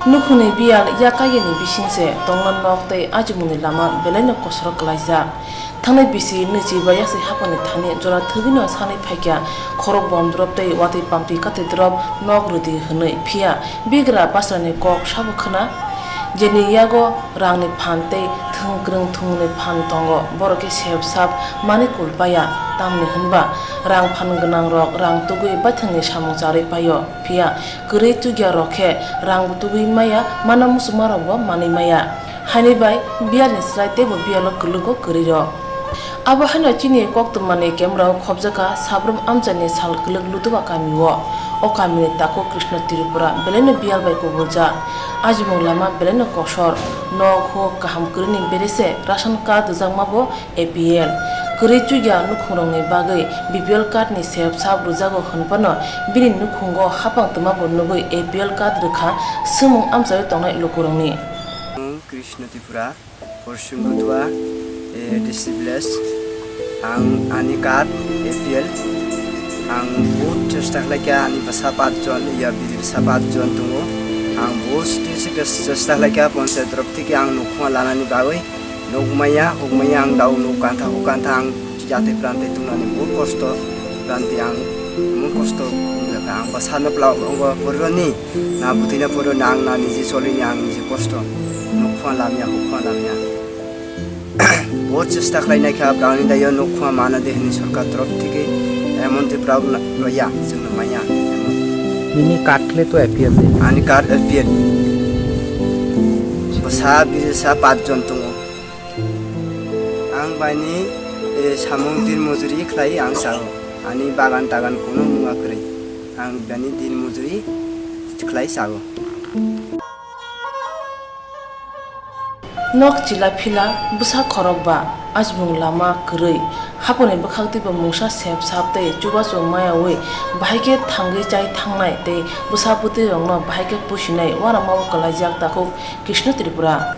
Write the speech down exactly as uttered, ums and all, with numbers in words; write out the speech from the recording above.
Nukhungni biyal yak kaiyani bisingse tongna nok tei ajimungni lama belaino kosoro kwlaijak. Thangnai bisi nwichiba yaksi haphangni thani jora thwgwino sanwi phaikha khorok bom drop tei watwi pampli kathwi drop nok rwdi hwnwi, phiya bigra basrani kok sabo khwna? Jeni yago rangni phan tei thwng kwrwng thwngmungni phan tongo, borok khe sep sap manwi kul paiya, tamni hwnba rang phan gwnangrok rang tugwi baithangni samung charwi paio. Phiya kwrwi chukya rok khe rang bo tugwi maya, mana muchungma rok bo manwi maya. Haini bai biyal ni slai teibo biyalo kwlwgo kwrwi rok. Abo haino chini koktwma ni camera o khobjakha Sabrum Amchaini sal kwlwk Luduba kami o. O kami ni takhuk Krishna Tripura belaino biyal bai kubuljak. Ajimung lama belaino kosor. Nok huk kaham kwrwi ni bere se ration card rwjakma bo A P L. Kwrwi chukya nukhungrokni bagwi B P L card ni sep sap rwjago hwnphano bini nukhungo haphang twma bo nugwi A P L card rwkha swngmung amchaio tongnai lukurokni. Ang Krishna Tripura, Porsing Gudua, eh, D C village. Ang ani card A P L. Ang bahut chesta khlaikha ani bwsa pat jon, ya biri bwsa pat jon tongo. Ang bahut chesta khlaikha ponchayat torop theke ang nukhung lanani bagwi. Nukmaya, hukmaya ang daw nuk kantha, huk kantha ang jate prante tungnani bahut kosto, prante ang emon kosto wngjakha. Ang bwsano pla-, ongo porironi, na bwtwino porironi ang na niji cholini ang niji kosto. Nukphang lamya, hukphang lamya. Bahut chesta khlainaikha, brangni dayo nukphang mana de hwnwi sorkar torop theke, eh, montri brao na-, roya, chwngno maya, emon. Nini card khle to A P L de? Ani card A P L. Bwsa, biri bwsa, pat jon tongo. Ang baini, eh, samung din mojuri khlai ang sao. Ani bagan tagan kuno munga kwrwi. Ang bani din mojuri khlai sao. Nok chila phila, bwsa khorok ba, ajimung lama kwrwi. Haponi bwkhak twibo mungsa sep sap tei chubachu mayaui bahai khe thangwi chai thangnai tei bwsa bwtwi rokno bahai khe pusinai uanama o kwlaijak takhuk Krishna Tripura.